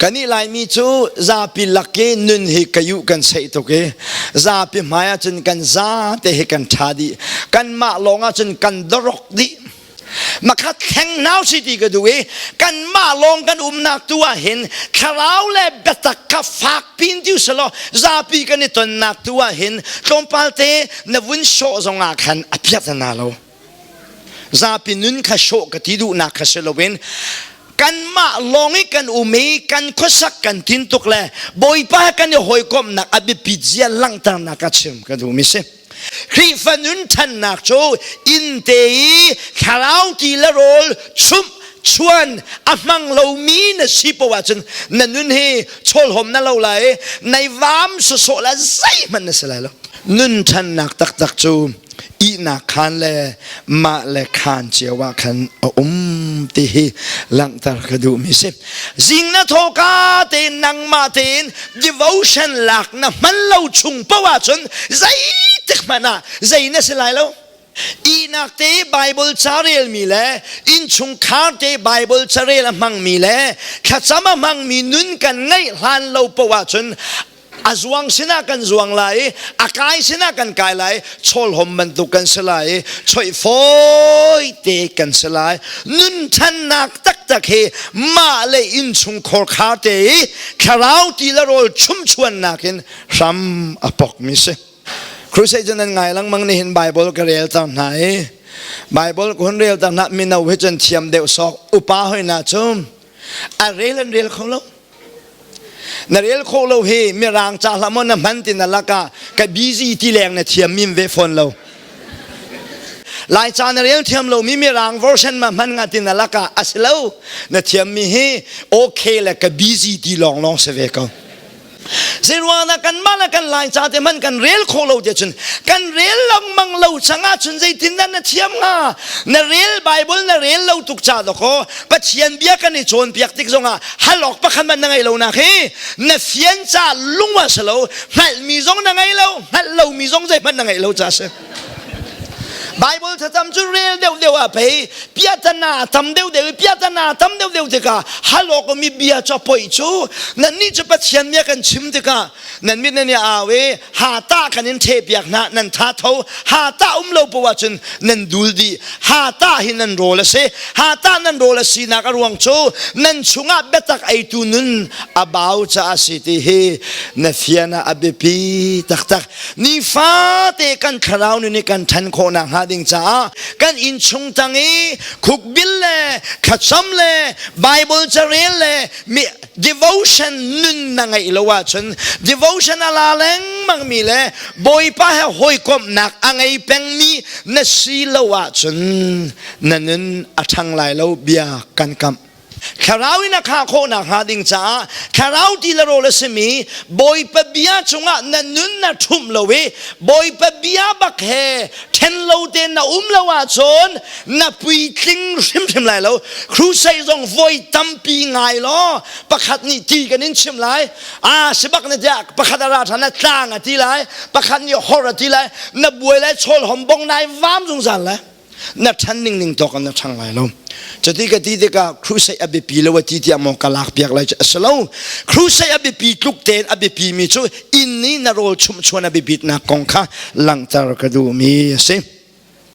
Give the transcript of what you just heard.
Kanih Laimi cu zapi lak i nun hi kayu kan seih tuk i zapi hmai ahcun kan za te hi kan ṭha dih. Kanmah lawng ahcun kan dorok dih. Makhat thleng nau si ti ka duh i kanmah lawng kan umnak tu ah hin thlarau le biatak kha fak pin ti usalaw zapi kan i tonnak tu ah hin tlawmpal te na vun sawh zongah khan a piat na lo. Zapi nun kha sawh ka ti duhnak kha si loin kanmah lawng i kan um i kan khuasak kan tin tuk le Bawipa kan i hawikomhnak a biapit zia langhternak a chim ka duhmi si. Khrihfa nun ṭhannak cu innte i thlarau ti le rawl chumh chuan a hmang lomi na si poah ahcun na nun hi chawlhawm na lo lai i nai vaam sawsawh le zeihmanh na si lai lo. Nun ṭhannak taktak cu ihnak khaan le mah le khaan cio ah khan a um ti hi langhter ka duhmi si. Zing na thawka tein nangmah tein devotion lak na hman lo chung paoh ahcun zeitik hmanh ah zei na si lai lo. Ihnak te Bible ca relmi le innchungkhar te Bible carel a hmangmi le thlacam a hmangmi nun kan ngeih hlan lo paoh ahcun a zuang sinah kan zuang lai i a kai sinah kan kai lai chawlhom bantuk kan si lai i choih fawi te kan si lai nun ṭhannak taktak hi mah le innchungkhar khar te i thlarau ti le rawl chumchuannak in hram a pokmi si crusade cu nan ngai lengmang nih hin Bible ka rel cang hna i Bible ka hun rel cang hna mino hi cun thiam deuh sawk upa hoi na cu a rel an rel kho lo Na rel khawh lo hi mirang ca hlah maw na hman ti na lakah ka busy ti leng na thiam mim ve fawn lo. Laica na rel thiam lo mi mirang version ma hman nga ti na lakah a si lo. Na thiam mi hi okay le ka busy ti lawng lawng si ve ko. Zeiruangah kanmah le kan Laica te hmanh kan rel khawh lo te cun kan rel lengmang lo changah cun zeitindah na thiam hnga? Na rel Bible na rel lo tuk ca dawkaw Pathian bia kan i cawnpiak tik zongah hal awk pakhat hmanh na ngei lo nak hi na fian ca lung a si lo hngalhmi zong na ngei lo hngalh lomi zong zeihmanh na ngeih lo ca si Bible thlacam cu rel deuh deuh ah pei piatana tam deuh deuh i piatana tam deuh deuh tikah hal awk mi bia cu poi cu nan nih cu Pathian bia kan chim tikah nan mit nan i au i ha ta kan in ṭheh piak hna nan tha tho ha ta um lo poah cun nan dul dih ha ta hi nan rawl a si ha ta nan rawl a sinak a ruang cu nan chungah biatak eitu nun a bau caah si ti hi na fian ah a biapi taktak nifate kan thlarau nun i kan ṭhan khawhnak hnga ding caah kan innchung tang i khukbil le thlacam le Bible carel le mi devotion nun na ngeih lo ahcun devotion a la lengmang mi le Bawipa he hawikomhnak a ngei pengmi na si lo ahcun na nun a ṭhang lai lo bia kan kamh thlarau in a khah khawhnak hnga ding caah thlarau ti le rawl a simi Bawipa bia cungah na nun na ṭhumh lo i Bawipa bia bak he ṭhen lo tein na um lo ahcun na puitling hrimhrim lai lo crusade zong voi tampi ngai law pakhat nih ti kan in chim lai a sibak na tiah pakhat a ra ṭhan na tlang a ti lai pakhat nih hor a ti lai na buai lai chawl hom bong nai vam zungzal lai na ṭhan ning ning tawk na ṭhang lai lo cuti ka ti tikah crusade a biapi lo a ti tiah maw ka lak piak lai cu a si lo crusade a biapi tluk tein a biapi mi cu inn i na rawl chumh chuan a biapitnak kong kha langhter ka duhmi a si.